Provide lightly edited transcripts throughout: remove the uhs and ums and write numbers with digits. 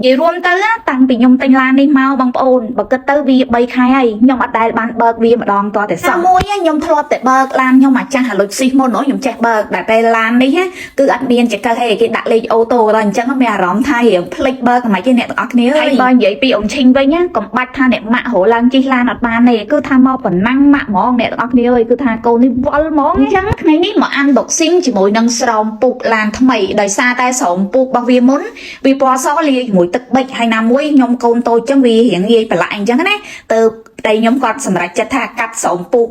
និយាយរួមទៅណាតាំងពីខ្ញុំទិញឡាននេះមកបងប្អូនបើគិតទៅវា3ខែហើយខ្ញុំអត់ដែលបានបើកវាម្ដងតតែសោះមួយខ្ញុំធ្លាប់តែបើកឡានខ្ញុំអាចាស់អាលុចស៊ីសមុនខ្ញុំចេះបើកតែពេលឡាននេះគឺអត់មានចង្កឹះទេគេដាក់លេខ auto ដល់អញ្ចឹងមានអារម្មណ៍ថារៀងភ្លេចបើកមិនទេអ្នកទាំងអស់គ្នាហើយបើនិយាយពីអ៊ំឈិញវិញណាកុំបាច់ថាអ្នកម៉ាក់រឡើងជិះឡានអត់បានទេគឺថាមកប៉ុណ្ណឹងម៉ាក់ហ្មងអ្នកទាំងអស់គ្នាអើយគឺថាកូននេះវល់ហ្មងអញ្ចឹងថ្ងៃនេះមក unboxing ជាមួយនឹងស្រោមពូកឡានថ្មីដោយសារតែស្រោមពូករបស់វាមុនវាពណ៌សលាយជាមួយទឹកប៊ិចហើយណាមួយខ្ញុំកូនតូចចឹងវារៀងងាយប្រឡាក់អញ្ចឹងណាទៅប្តីខ្ញុំគាត់សម្រេចចិត្តថាកាត់ស្រោមពូក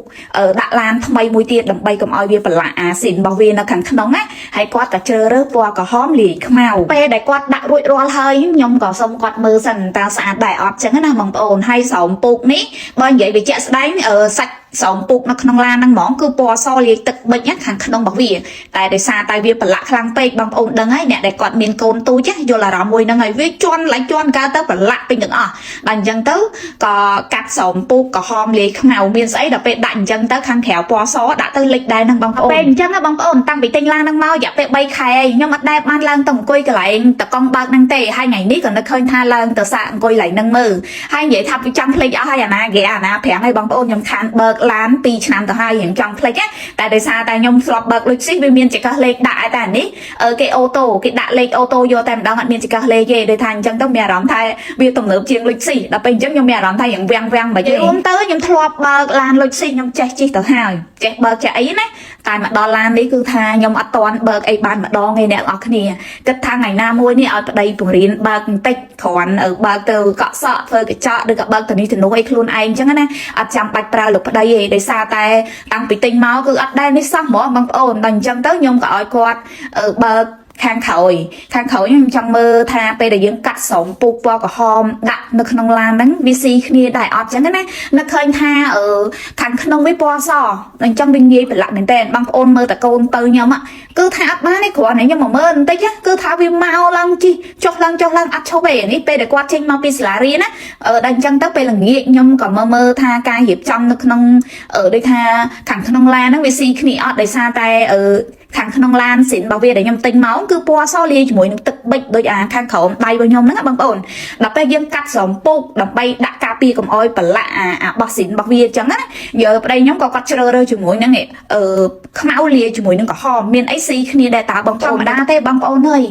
ដាក់ឡានថ្មីមួយទៀតដើម្បីកុំឲ្យវាប្រឡាក់អាស៊ីនរបស់វានៅខាងក្នុងណាហើយគាត់ក៏ជ្រើសរើសពណ៌ក្រហមលាយខ្មៅពេលដែលគាត់ដាក់រួចរាល់ហើយខ្ញុំក៏សុំគាត់មើលសិនតើស្អាតដែរអត់ចឹងណាបងប្អូនហើយស្រោមពូកនេះបើនិយាយវាជាក់ស្ដែងសាច់ស្រោមពូកនៅក្នុងឡានហ្នឹងហ្មងគឺពណ៌សលាយទឹកប៊ិចណាខាងក្នុងរបស់វាតែដោយសារតែវាប្រឡាក់ខ្លាំងពេកបងប្អូនដឹងហើយអ្នកដែលគាត់មានកូនទូចយល់អារម្មណ៍មួយហ្នឹងហើយវាជន់ឡើងជន់កើតទៅប្រឡាក់ពេញទាំងអស់ដល់អញ្ចឹងទៅក៏កាត់ស្រោមពូកក្រហមលាយខ្មៅមានស្អីដល់ពេលដាក់អញ្ចឹងទៅខាងក្រៅពណ៌សដាក់ទៅលិចដែរហ្នឹងបងប្អូនពេលអញ្ចឹងបងប្អូនតាំងពីទិញឡានហ្នឹងមករយៈពេល3ខែខ្ញុំអត់ដែលបានឡើងទៅអង្គុយកន្លែងតកង់បើកហ្នឹងទេហើយថ្ងៃនេះក៏នឹកឃើញថាឡើងទៅសាកអង្គុយកន្លែងហ្នឹងមើលហើយនិយាយថាវាចង់ភ្លេចអស់ហើយអាណាគេអាណាប្រាំងហើយបងប្អូនខ្ញុំខានបើកឡាន2ឆ្នាំទៅហើយរៀងចង់ភ្លេចតែដោយសារតែខ្ញុំធ្លាប់បើកលុចស៊ីវាមានចង្កឹះលេខដាក់តែនេះគេ auto គេដាក់លេខ auto យកតែម្ដងអត់មានចង្កឹះលេខទេដូចថាអញ្ចឹងទៅមានអារម្មណ៍ថាវាទំនើបជាងលុចស៊ីដល់ពេលអញ្ចឹងខ្ញុំមានអារម្មណ៍ថាយ៉ាងវាំងវាំងមិនទេរួមទៅខ្ញុំធ្លាប់បើកឡានលុចស៊ីខ្ញុំចេះជិះទៅហើយចេះបើកចេះអីណាតែមកដល់ឡាននេះគឺថាខ្ញុំអត់ទាន់បើកអីបានម្ដងឯអ្នកនរគ្នាគិតថាថ្ងៃណាមួយនេះឲ្យប្តីពង្រៀនបើកបន្តិចគ្រាន់បើកទៅកក់សក់ធ្វើកញ្ចក់ឬក៏បើកទៅនេះទៅនោះអីខ្លួនឯងអញ្ចឹងណាអត់ចាំបាច់ប្រើលោកប្តីទេដោយសារតែតាំងពីទិញមកគឺអត់ដែលនេះសោះហ្មងបងប្អូនដល់អញ្ចឹងទៅខ្ញុំក៏ឲ្យគាត់បើកខាងក្រោយខាងក្រោយខ្ញុំចង់មើលថាពេលដែលយើងកាត់ស្រោមពូកពណ៌ក្រហមដាក់នៅក្នុងឡានហ្នឹងវាស៊ីគ្នាដែរអត់ចឹងណានឹកឃើញថាអឺខាងក្នុងវាពណ៌សអញ្ចឹងវាងាយប្រឡាក់មែនតើបងប្អូនមើលតកូនទៅខ្ញុំគឺថាអត់បានទេគ្រាន់តែខ្ញុំមកមើលបន្តិចគឺថាវាមកឡើងជីចុះឡើងចុះឡើងអត់ឈប់ទេនេះពេលដែលគាត់ចេញមកពីសាលារៀនណាដល់អញ្ចឹងទៅពេលល្ងាចខ្ញុំក៏មើលមើលថាការរៀបចំនៅក្នុងដូចថាខាងក្នុងឡានហ្នឹងវាស៊ីគ្នាអត់ដោយសារតែខាងក្នុងឡានស៊ីនរបស់វាដែលខ្ញុំទិញមកគឺពណ៌សលាយជាមួយនឹងទឹកប៊ិចដូចអាខាងក្រោមដៃរបស់ខ្ញុំហ្នឹងណាបងប្អូនដល់ពេលយើងកាត់ស្រោមពូកដើម្បីដាក់ការពារកុំអោយប្រឡាក់អាអាបោះស៊ីនរបស់វាអញ្ចឹងណាយើប្តីខ្ញុំក៏គាត់ជ្រើសរើសជាមួយនឹងខ្មៅលាយជាមួយនឹងក្រហមមានអីស៊ីគ្នាដែរតើបងប្អូនធម្មតាទេបងប្អូនអើយ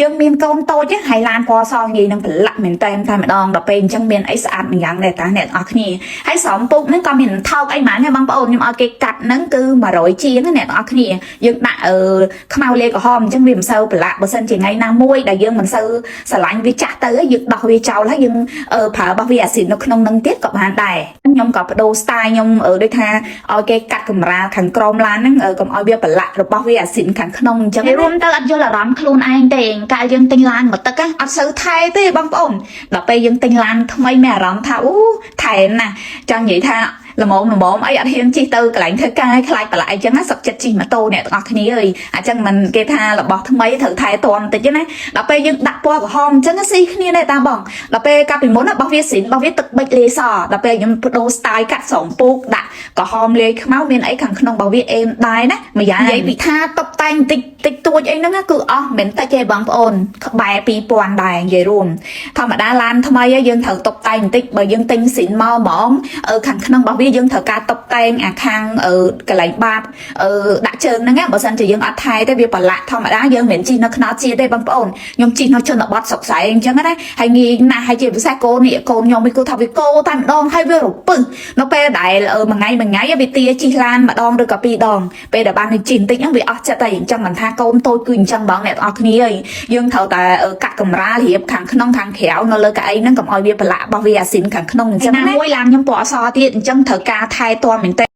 យើងមានកូនតូចហើយឡានពណ៌សងាយនឹងប្រឡាក់មែនតែតែម្ដងដល់ពេលអញ្ចឹងមានអីស្អាតម្យ៉ាងដែរតាអ្នកទាំងអស់គ្នាហើយស្រោមពូកហ្នឹងក៏មានថោកអីហ្មងដែរបងប្អូនខ្ញុំឲ្យគេកាត់ហ្នឹងគឺ100ជាងណាអ្នកទាំងអស់គ្នាយើងដាក់ខ្មៅលាយក្រហមអញ្ចឹងវាមិនសូវប្រឡាក់បើសិនជាថ្ងៃណាមួយដែលយើងមិនសូវស្រឡាញ់វាចាស់ទៅយើងដោះវាចោលហើយយើងប្រើរបស់វាអាស៊ីតនៅក្នុងនឹងទៀតក៏បានដែរខ្ញុំក៏បដូរ style ខ្ញុំដូចថាឲ្យគេកាត់កម្រាលខាងក្រោមឡានហ្នឹងកុំឲ្យវាប្រឡាក់របស់វាអាស៊ីតខាងក្នុងអញ្ចឹងរួមទៅអត់យល់អារម្មណ៍ខ្លួនឯងទេកាលយើងទិញឡានមកទឹកអត់សូវថែទេបងប្អូនដល់ពេលយើងទិញឡានថ្មីមានអារម្មណ៍ថាអូថែណាស់ចង់និយាយថាល្មមល្មមអីអត់ហ៊ានជិះទៅកន្លែងធ្វើការខ្លាចប្រឡាក់អីចឹងណាសុកចិត្តជិះម៉ូតូអ្នកទាំងអស់គ្នាអើយអញ្ចឹងមិនគេថារបស់ថ្មីត្រូវថែទាំបន្តិចណាដល់ពេលយើងដាក់ពណ៌ក្រហមអញ្ចឹងស៊ីគ្នាដែរតាបងដល់ពេលកាលពីមុនរបស់វាស៊ីនរបស់វាទឹកប៊ិចលាយសដល់ពេលខ្ញុំបដូរ style កាត់ស្រោមពូកដាក់ក្រហមលាយខ្មៅមានអីខាងក្នុងរបស់វាអេមដែរណាម្យ៉ាងនិយាយពីថាតុបតែងតិចតិចតួចអីហ្នឹងគឺអស់មិនតិចទេបងប្អូនក្បែរ2000ដែរនិយាយរួមធម្មតាឡានថ្មីយើងត្រូវតុបតែងបន្តិចបើយើងទិញស៊ីនមកហ្មងខាងក្នុងរបស់វាយើងត្រូវការតុបតែងអាខាងកន្លែងបាតដាក់ជើងហ្នឹងណាបើសិនជាយើងអត់ថែទេវាប្រឡាក់ធម្មតាយើងមិនមែនជិះនៅថ្នល់ជាតិទេបងប្អូនខ្ញុំជិះនៅជនបទស្រុកស្រែអញ្ចឹងណាហើយងាយណាស់ហើយជាពិសេសកូននេះកូនខ្ញុំនេះគឺថាវាកោតែម្ដងហើយវារពឹសនៅពេលដែលមួយថ្ងៃមួយថ្ងៃវាទាជិះឡានម្ដងឬក៏ពីរដងពេលដែលបានជិះបន្តិចហ្នឹងវាអស់ចិត្តហើយអញ្ចឹងមិនថាកូនតូចគឺអញ្ចឹងបងអ្នកទាំងអស់គ្នាអើយយើងត្រូវតែកាត់កម្រាលរៀបខាងក្នុងខាងក្រៅនៅលើកៅអីហ្នឹងកុំឲ្យវាប្រឡាក់របស់វាអាស៊ីនខាងក្នុងអញ្ចឹងណាមួយឡានខ្ញុំពណ៌អសទៀតអញ្ចឹងត្រូវការថែទាំមែនតើ។